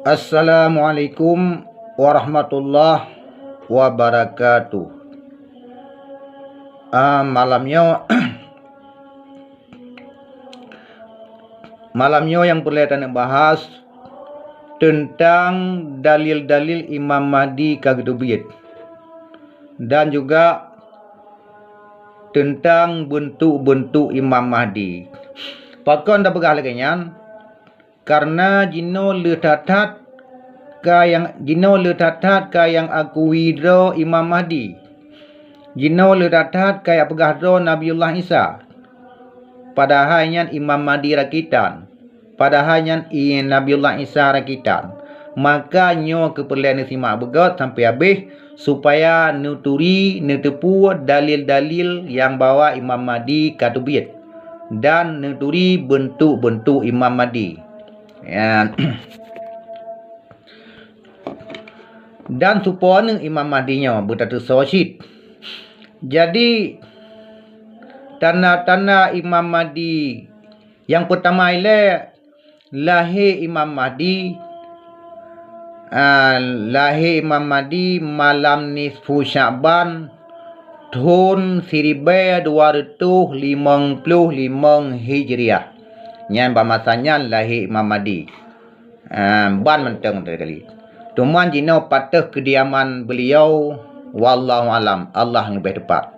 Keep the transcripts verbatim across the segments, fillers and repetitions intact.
Assalamualaikum warahmatullahi wabarakatuh. Ah, malam nyoe, malam nyoe nyang peureulée taneuk bahas teuntang dalil-dalil Imam Mahdi ka geuteubiet, dan juga teuntang beuntuk-beuntuk Imam Mahdi. Pakon tapeugah lagée nyan? Kareuna jinoe le that-that ka nyang, jinoe le that-that ka nyang akui droe Imam Mahdi. Jinoe le that-that ka nyang peugah droe Nabiullah Isa. Padahai nyan Imam Mahdi rakitan. Padahai nyan i Nabiullah Isa rakitan. Maka nyoe keupeureulee neusimak beugét sampoe habéh, supaya neuturi, neuteupeue dalil-dalil nyang bahwa Imam Mahdi ka teubiet, dan neuturi beuntuk-beuntuk Imam Mahdi. Ya. Dan supone Imam Mahdi nyoe beutateusoe cit. Jadi, tanda-tanda Imam Mahdi nyang peutama ilée, lahé Imam Mahdi, ah, lahé Imam Mahdi malam nisfu Sya'ban thon siribée dua reutôh limong ploh limong Hijriah. Nyan bak masa nyan lahé Imam Mahdi. Ah, ban mantong teuh kali. Teuma jinoe patéh keudiaman beuliau, wallahu alam, Allah nyang leubeh teupat.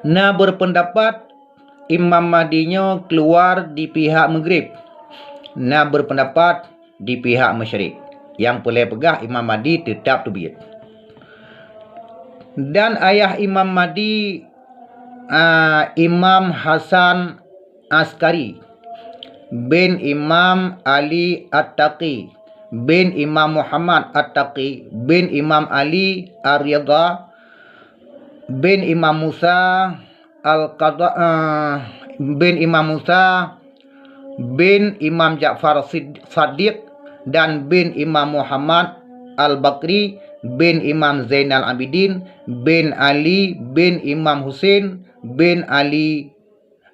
Na beureupeudapat Imam Mahdi nyoe keuluwa di pihak Maghrib, na beureupeudapat di pihak Masyriq. Nyang peureulée peugah Imam Mahdi teutab teubiet. Dan ayah Imam Mahdi, a, Imam Hasan Askari bin Imam Ali At-Taqi bin Imam Muhammad At-Taqi bin Imam Ali Ar-Ridha bin Imam Musa Al-Qadha, eh, bin Imam Musa bin Imam Ja'far Sid-, Shadiq dan bin Imam Muhammad Al-Bakri bin Imam Zainal Abidin bin Ali bin Imam Husain bin Ali,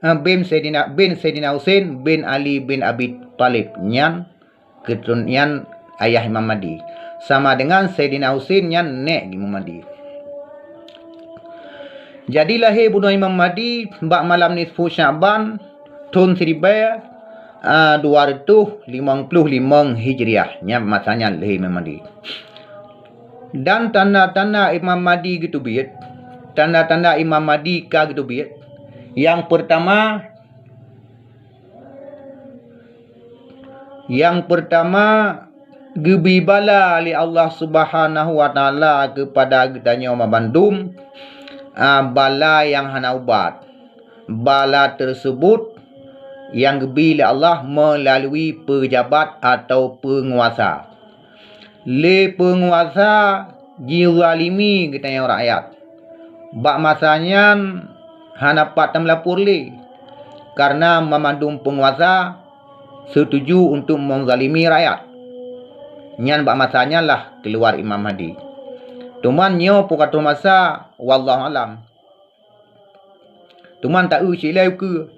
eh, bin Saidina, bin Saidina Husain bin Ali bin Abi Thalib. Nyan keuturonan ayah Imam Mahdi. Sama dengan Saidina Husain nyan nék Imam Mahdi. Jadi lahé bunoe Imam Mahdi bak malam nisfu Sya'ban thon siribée, a, dua reutôh limong ploh limong Hijriah. Nyan masa nyan lahé Imam Mahdi. Dan tanda-tanda Imam Mahdi geuteubiet, tanda-tanda Imam Mahdi ka geuteubiet, nyang peurtama, nyang peurtama, geubri bala lé Allah Subhanahu wa Taala keupada geutanyoe banmandum, a, bala nyang hana ubat. Bala teuseubut nyang geubri lé Allah meulalui peujabat atawa peunguasa. Lé peunguasa jizalimi geutanyoe rakyat. Bak masa nyan hana pat tameulapor lé, kareuna banmandum peunguasa seutuju untuk meuzalimi rakyat. Nyan bak masa nyan lah keuluwa Imam Mahdi. Teuma nyoe peue ka troh masa, wallahu alam. Teuma ta-eu cit lé ukeue.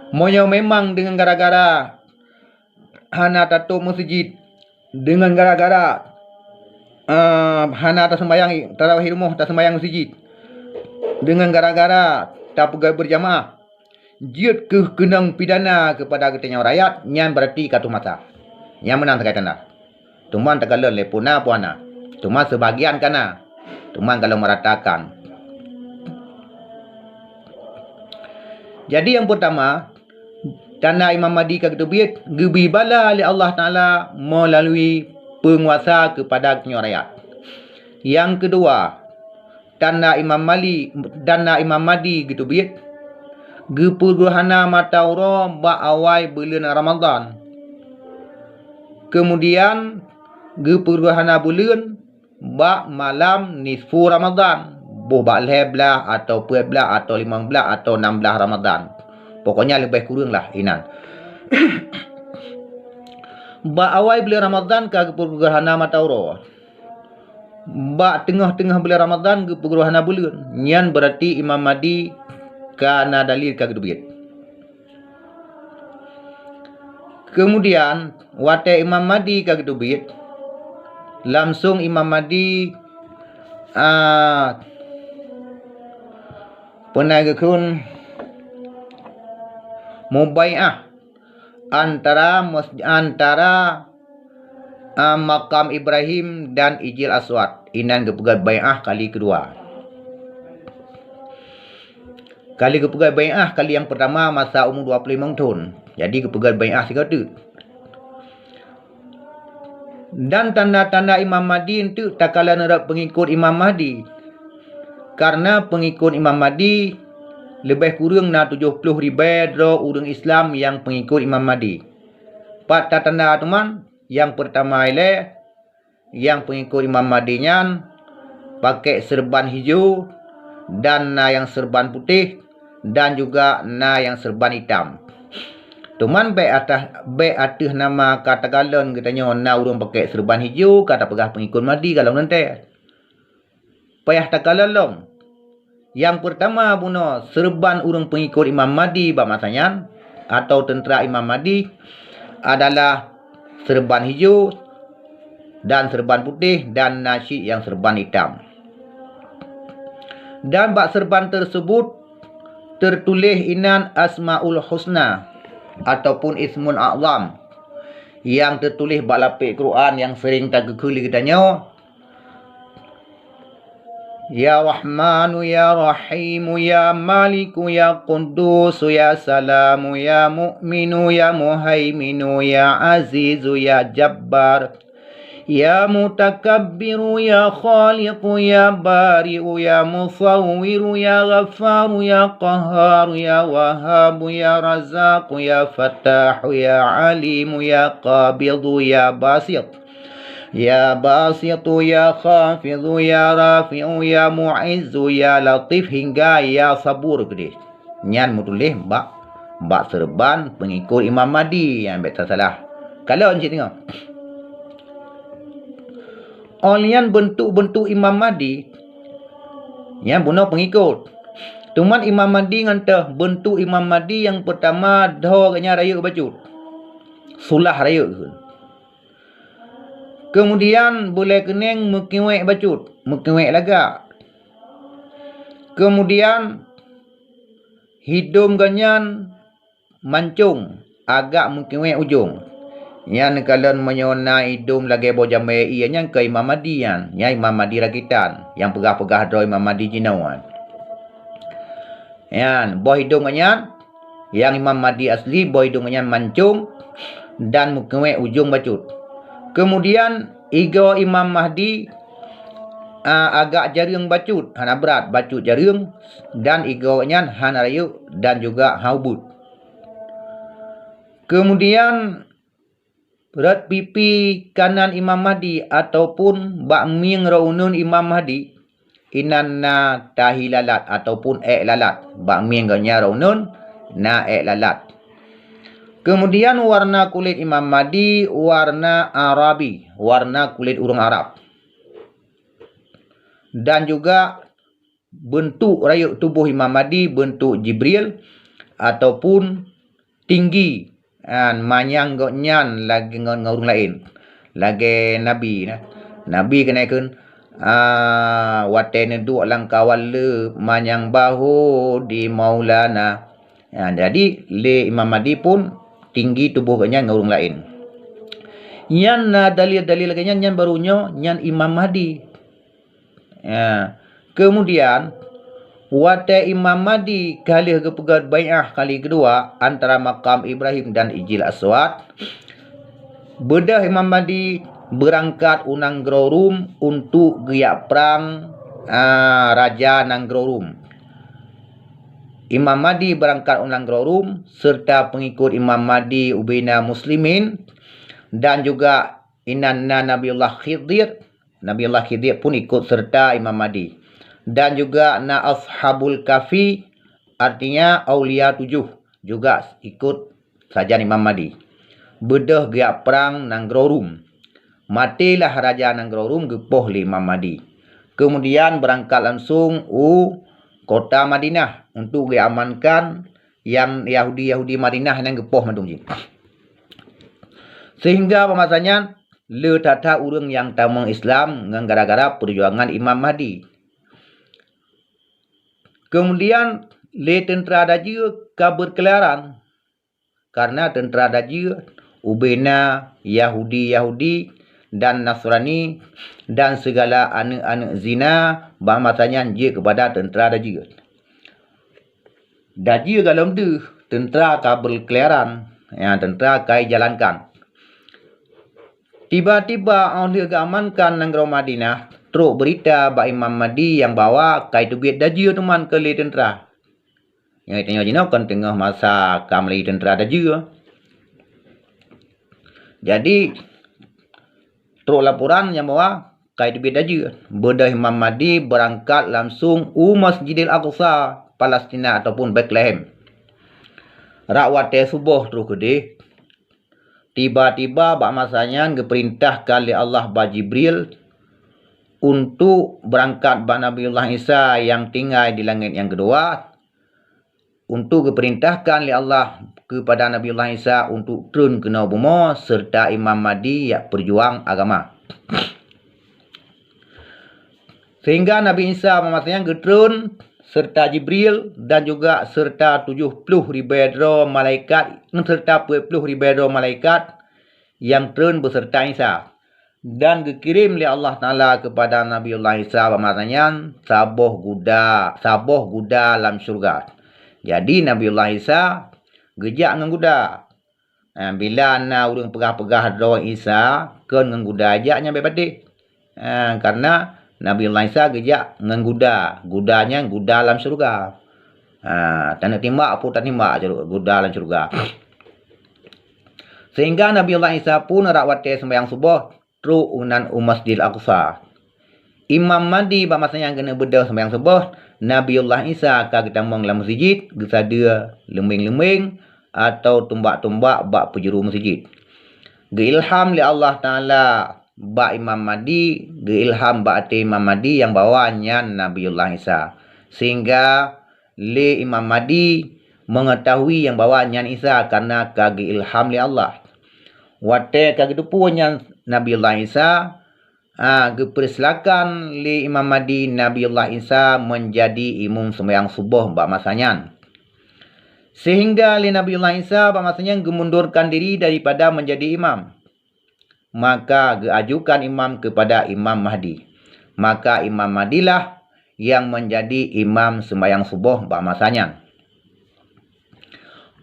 Meunyoe memang deungon gara-gara hana tatôb meuseujid, deungon gara-gara, eh, hana taseumbahyang tarawih rumoh, taseumbahyang meuseujid, deungon gara-gara tapeugét beurjamaah, jeuet kheueh keunong pidana keupada geutanyoe rakyat, nyan beurati ka troh masa. Nyan meunan sagai tanda. Teuma takalon lé peue na peue hana. Teuma seubagian ka na. Teuma ka lôn meuratakan. Jadi nyang peurtama, tanda Imam Mahdi ka geuteubiet, geubri bala lé Allah Taala meulalui peunguasa keupada geutanyoe rakyat. Nyang keudua, tanda Imam Mali, tanda Imam Mahdi geuteubiet, geupeugeurhana mata uroe bak awai buleuen Ramadhan. Keumudian, geupeugeurhana buleuen bak malam nisfu Ramadhan, boh bak lhée blaih atawa peuet blaih atawa limong blaih atawa nam blaih Ramadhan. Pokoknya leubeh kureueng lah inan. Bak awai buleuen Ramadhan ka geupeugeurhana mata uroe. Bak teungoh-teungoh buleuen Ramadhan geupeugeurhana buleuen, nyan beurati Imam Mahdi ka na dalil ka geuteubiet. Keumudian, watée Imam Mahdi ka geuteubiet, langsong Imam Mahdi, a, peuna geukheun mubaiah antara mes-, antara, a, makam Ibrahim dan Ijil Aswad. Inan geupeugét baiah kali keudua. Kali geupeugét baiah kali nyang peurtama masa umu dua ploh limong thon. Jadi geupeugét baiah sigoe teuk. Dan tanda-tanda Imam Mahdi eunteuk takalon rot peungikot Imam Mahdi. Kareuna peungikot Imam Mahdi leubeh kureueng na tujoh ploh ribée droe ureuëng Islam nyang peungikot Imam Mahdi. Pat tatanda teuma, nyang peurtama ilée, nyang peungikot Imam Mahdi nyan pakék seureuban hijô, dan na nyang seureuban putéh, dan juga na nyang seureuban itam. Teuma bék atah, bék ateueh nama ka takalon geutanyoe na ureuëng pakék seureuban hijô ka tapeugah peungikot Mahdi, ka lom teuntée. Payah takalon lom. Nyang peurtama bunoe seureuban ureuëng peungikot Imam Mahdi bak masa nyan, atau teuntra Imam Mahdi, adalah seureuban hijô dan seureuban putéh dan na cit nyang seureuban itam. Dan bak seureuban teuseubut teutuléh inan Asmaul Husna ataupun Ismul A'zam nyang teutuléh bak lapék Quran nyang seuring tageukheun lé geutanyoe, Ya Rahmanu, Ya Rahimu, Ya Maliku, Ya Quddusu, Ya Salamu, Ya Mu'minu, Ya Muhaiminu, Ya Azizu, Ya Jabbar, Ya Mutakabbiru, Ya Khaliqu, Ya Bari'u, Ya Musawwiru, Ya Ghaffaru, Ya Qahharu, Ya Wahhabu, Ya Razzaqu, Ya Fattahu, Ya Alimu, Ya Qabidu, Ya Basit. Ya Basitu, Ya Khafidu, Ya Rafi'u, Ya Mu'izzu, Ya Latif, hingga Ya Sabur keudeh. Nyan meutuléh bak, bak seureuban peungikot Imam Mahdi nyang bék tasalah. Kalon cit teungoh. Óh lheueh nyan beuntuk-beuntuk Imam Mahdi nyan bunoe peungikot. Teuma Imam Mahdi ngon teuh beuntuk Imam Mahdi nyang peurtama dho geuhnyan rayeuk bacut. Sulah rayeuk kheun. Keumudian beulée keuneng meukiwék bacut, meukiwék lagak. Keumudian hidom geuhnyan mancong, agak meukiwék ujong. Nyan kalon meunyoe na idom lagée boh jambée ie nyan keu Imam Mahdi nyan, nyan Imam Mahdi rakitan, nyang peugah-peugah droe Imam Mahdi jinoe nyan. Nyan, boh idom geuhnyan, nyang Imam Mahdi asli, boh idom geuhnyan mancong dan meukiwék ujong bacut. Keumudian, igoe Imam Mahdi, a, agak jareueng bacut, hana brat, bacut jareueng, dan igoe nyan hana rayeuk dan juga hana ubeuet. Keumudian, rot pipi kanan Imam Mahdi ataupun bak mieng rot uneuen Imam Mahdi, inan na tahi lalat ataupun ék lalat. Bak mieng geuhnyan rot uneuen na ék lalat. Keumudian warna kulét Imam Mahdi warna Arabi, warna kulét ureuëng Arab. Dan juga beuntuk rayeuk tuboh Imam Mahdi beuntuk Jibril ataupun tinggi, a, manyang gobnyan lagée ngon, ngon ureuëng laén, lagée Nabi na. Nabi keuneuk kheun, a, watée neuduek lam kawan le manyang bahu di Maulana. A, jadi lé Imam Mahdi pun tinggi tuboh gobnyan ngon ureuëng laén. Nyan na dalil-dalil lagée nyan, nyan baru nyoe nyan Imam Mahdi. Ya. Keumudian, watée Imam Mahdi ka lheueh geupeugét baiah kali keudua antara makam Ibrahim dan Ijil Aswad, beudôh Imam Mahdi beurangkat u nanggroe Rum untuk geujak prang, a, raja nanggroe Rum. Imam Mahdi beurangkat u nanggroe Rum seureuta peungikot Imam Mahdi ubena muslimin dan juga inan na Nabiullah Khidir. Nabiullah Khidir pun ikot seureuta Imam Mahdi. Dan juga na Ashabul Kahfi, artinya aulia tujoh, juga ikot sajan Imam Mahdi. Beudôh geujak prang nanggroe Rum. Matélah raja nanggroe Rum geupoh lé Imam Mahdi. Keumudian beurangkat langsong u kota Madinah untuk geuamankan nyang Yahudi-Yahudi Madinah nyang geupoh mandum jih. Sehingga bak masa nyan le that-that ureuëng nyang tamong Islam ngon gara-gara peujuangan Imam Mahdi. Kemudian lé teuntra Dajjal ka beukeuliaran, karena teuntra Dajjal ubena Yahudi-Yahudi dan Nasrani dan sigala aneuëk-aneuëk zina bak masa nyan jeuet keupada teuntra Dajjal. Dajjal golom deuh, teuntra ka beukeuliaran, ya, teuntra ka ijalankan. Tiba-tiba óh lheueh geuamankan nanggroe Madinah, trok beurita bak Imam Mahdi nyang bahwa ka iteubiet Dajjal teuma keu lé teuntra. Nyang tanyoe jinoe kon teungoh masa ka meulaju teuntra Dajjal. Jadi, trok laporan nyang bahwa ka iteubiet Dajjal. Beudôh Imam Mahdi beurangkat langsung u Masjidil Aqsa, Palestina ataupun Betlehem. Rak watée suboh troh keudeh, tiba-tiba bak masa nyan geupeurintahkan lé Allah bak Jibril untuk beurangkat bak Nabiullah Isa nyang tinggai di langét nyang keudua, untuk geupeurintahkan lé Allah keupada Nabiullah Isa untuk treun keunoe bumoe seureuta Imam Mahdi jak peujuang agama. Sehingga Nabi Isa bak masa nyan geutreun seureuta Jibril dan juga seureuta tujoh ploh ribée droe malaikat, seureuta peuet ploh ribée droe malaikat nyang treun beuseureuta Isa. Dan geukirém lé Allah Taala keupada Nabiullah Isa bak masa nyan saboh guda, saboh guda lam syeuruga. Jadi Nabiullah Isa geujak ngon guda. Ha, bila na ureuëng peugah-peugah droe Isa kon ngon guda jak, nyan bék patéh. Ha, karena Nabiullah Isa geujak ngon guda. Guda nyan guda lam syeuruga. Ha, taneuk timbak peue tatimbak guda lam syeuruga. Sehingga Nabiullah Isa pun rak watée seumbahyang suboh trok u nan u Masjidil Aqsa. Imam Mahdi bak masa nyan keuneuk beudôh seumbahyang suboh, Nabiullah Isa ka geutamong lam meuseujid, geusadeue leumbeng-leumbeng atau tumbak-tumbak bak peujuru meuseujid. Geuilham lé Allah Taala bak Imam Mahdi, geuilham bak até Imam Mahdi nyang bahwa nyan Nabiullah Isa. Sehingga lé Imam Mahdi meungeutahui nyang bahwa nyan Isa karena ka geuilham lé Allah. Watée ka geuteupeue nyan Nabiullah Isa, ha, geupeursilakan lé Imam Mahdi Nabiullah Isa meunjadi imum seumbahyang suboh bak masa nyan. Sehingga lé Nabiullah Isa bak masa nyan geumundurkan diri daripada meunjadi imam. Maka geuajukan imam keupada Imam Mahdi. Maka Imam Mahdilah nyang meunjadi imam seumbahyang suboh bak masa nyan.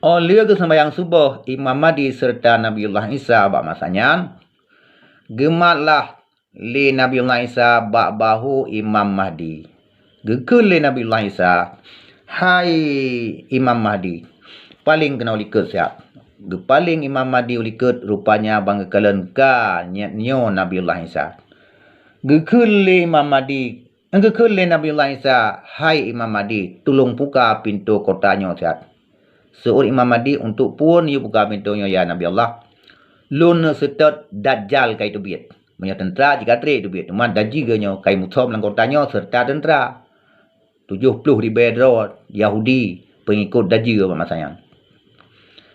Óh lheueh geuseumbahyang suboh Imam Mahdi seureuta Nabiullah Isa bak masa nyan, geumatlah lé Nabiullah Isa bak bahu Imam Mahdi. Geukheun lé Nabiullah Isa, "Hai Imam Mahdi, paleng keunoe u likot siat." Geupaleng Imam Mahdi u likot, rupanya ban geukalon ka nyoe Nabiullah Isa. Geukheun lé Imam Mahdi, geukheun lé Nabiullah Isa, "Hai Imam Mahdi, tulông buka pintoe kota nyoe siat." Seuôt Imam Mahdi, "Untuk peue neuyue buka pintoe nyoe, ya Nabi Allah?" "Lôn neuk seutôt Dajjal ka iteubiet. Meunyoe teuntra jih ka treb iteubiet, teuma Dajjal nyoe ka imusom lam kota nyoe seureuta teuntra. Tujoh ploh ribée droe Yahudi peungikot Dajjal bak masa nyan."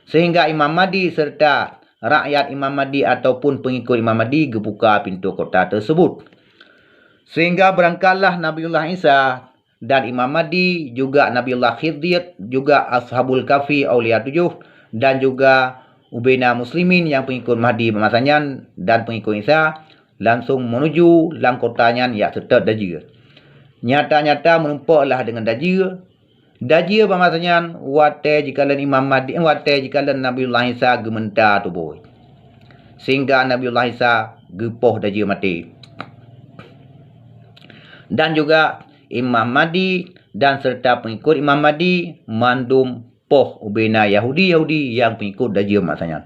Sehingga Imam Mahdi seureuta rakyat Imam Mahdi ataupun peungikot Imam Mahdi geubuka pintoe kota teuseubut. Sehingga beurangkatlah Nabiullah Isa dan Imam Mahdi, juga Nabiullah Khidir, juga Ashabul Kahfi, Aulia Tujoh, dan juga ubena muslimin nyang peungikot Mahdi bak masa nyan dan peungikot Isa, langsong meunuju lam kota nyan jak seutôt Dajjal. Nyata-nyata meurumpok lah deungon Dajjal. Dajjal bak masa nyan watée jikalon Imam Mahdi, watée jikalon Nabiullah Isa geumeunta tuboh. Sehingga Nabiullah Isa geupoh Dajjal maté. Dan juga Imam Mahdi dan seureuta peungikot Imam Mahdi mandum poh ubena Yahudi-Yahudi nyang peungikot Dajjal masa nyan.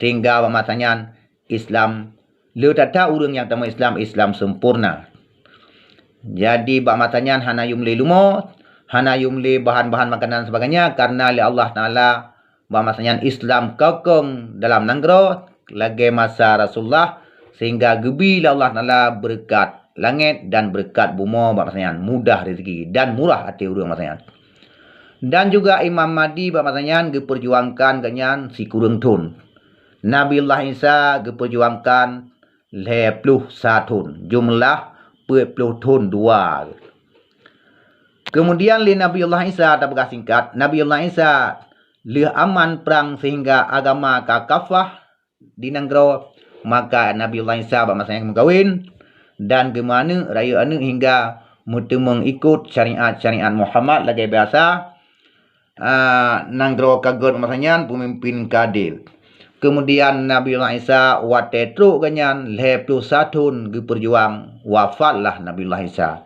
Sehingga bak masa nyan Islam, le that-that ureuëng nyang tamong Islam, Islam sempurna. Jadi bak masa nyan hana yum lé leumo, hana yum lé bahan-bahan makanan sebagainya, karena lé Allah Taala bak masa nyan Islam kaukong dalam nanggroe lagée masa Rasulullah, sehingga geubi lé Allah Taala beureukat langét dan beureukat bumoe bak masa nyan, mudah rezeki dan murah até ureuëng masa nyan. Dan juga Imam Mahdi bak masa nyan geupeurjuangkan gobnyan sikureueng thon. Nabiullah Isa geupeujuangkan lhée ploh sa thon, jumlah peuet ploh thon dua. Kemudian lé Nabiullah Isa, tapeugah singkat, Nabiullah Isa lheueh aman prang sehingga agama ka kafah di nanggroe, maka Nabiullah Isa bak masa nyan meukawen dan geumeuaneuk, rayeuk aneuk hingga meuteumeung ikot syariat-syariat Muhammad lagée biasa. Ah, nanggroe ka gét masa nyan, peumimpin ka adil. Kemudian Nabiullah Isa watée trok geuh nyan lhée ploh sa thon geupeujuang, wafatlah Nabiullah Isa.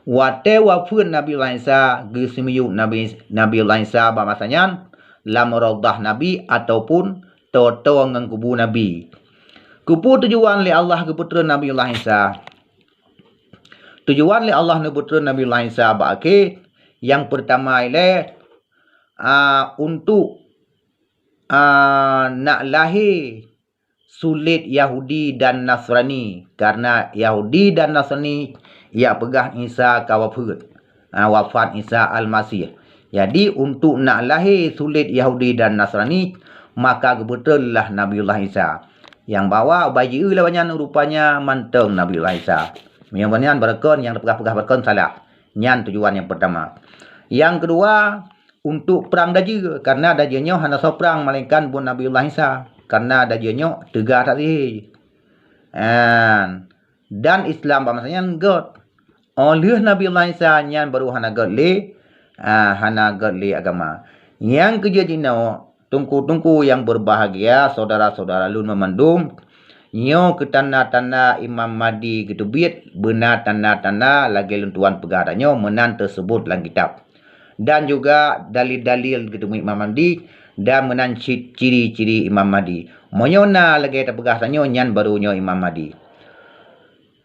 Watée wafeuet Nabiullah Isa, geuseumiyueb Nabi, Nabiullah Isa bak masa nyan lam raudhah Nabi ataupun toe-toe ngon kubu Nabi. Keupeue tujuan lé Allah geupeutreun Nabiullah Isa? Tujuan lé Allah neupeutreun Nabiullah Isa bak akhé, nyang peurtama ilée, a, untuk, a, nak lahé sulet Yahudi dan Nasrani, karena Yahudi dan Nasrani jak peugah Isa ka wafeuet, a, wafat Isa Almasih. Jadi, untuk nak lahé sulet Yahudi dan Nasrani, maka geupeutrönlah Nabiullah Isa. Nyang bahwa bak jieu lawét nyan rupanya mantong Nabiullah Isa. Meunyoe nyan barokon nyang teupeugah-peugah barokon salah. Nyan tujuan nyang peurtama. Nyang keudua, untuk prang dajeue, karena dajeue nyoe hana soe prang melainkan buet Nabiullah Isa, karena dajeue nyoe teuga that sihé. An, dan Islam bak masa nyan gét. Óh lheueh Nabiullah Isa nyan baru hana gét lé, a, hana gét lé agama. Nyang keujeuet jinoe, teungku-teungku nyang beubahgia, syedara-syedara lôn banmandum, nyoe keu tanda-tanda Imam Mahdi geuteubiet, beuna tanda-tanda lagée lôn tuan peugah tanyoe meunan teuseubut lam kitab. Dan juga dalil-dalil geuteubiet Imam Mahdi, dan meunan cit ciri-ciri Imam Mahdi. Meunyoe na lagée tapeugah tanyoe, nyan baru nyoe Imam Mahdi.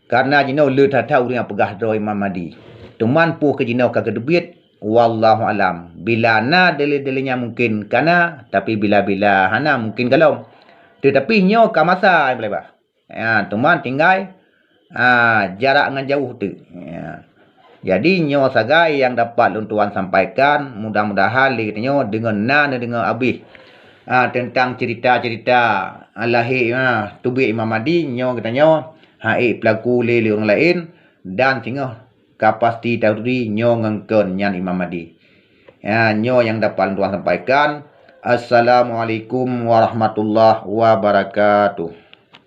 Karena jinoe le that-that ureuëng nyang peugah droe Imam Mahdi. Teuma peue keu jinoe ka geuteubiet, wallahu alam. Bila na dalil-dalil nyang mungkin ka na, tapi bila-bila hana mungkin ka lom. Teutapi nyoe ka masa nyang paleng bah. Ya, teuma tinggai, ha, jarak ngon jauh teuk. Ya. Jadi nyoe sagai nyang dapat lôn tuan sampaikan, mudah-mudahan lé geutanyoe deungon na neudeungoe abéh, ha, teuntang cerita-cerita, ha, lahé, ha, teubiet Imam Mahdi, nyoe geutanyoe ha ék peulaku lé, lé ureuëng laén, dan singoh ka pasti taturi nyoe ngon kon nyan Imam Mahdi. Ya, nyoe nyang dapat lôn tuan sampaikan. Assalamualaikum warahmatullahi wabarakatuh.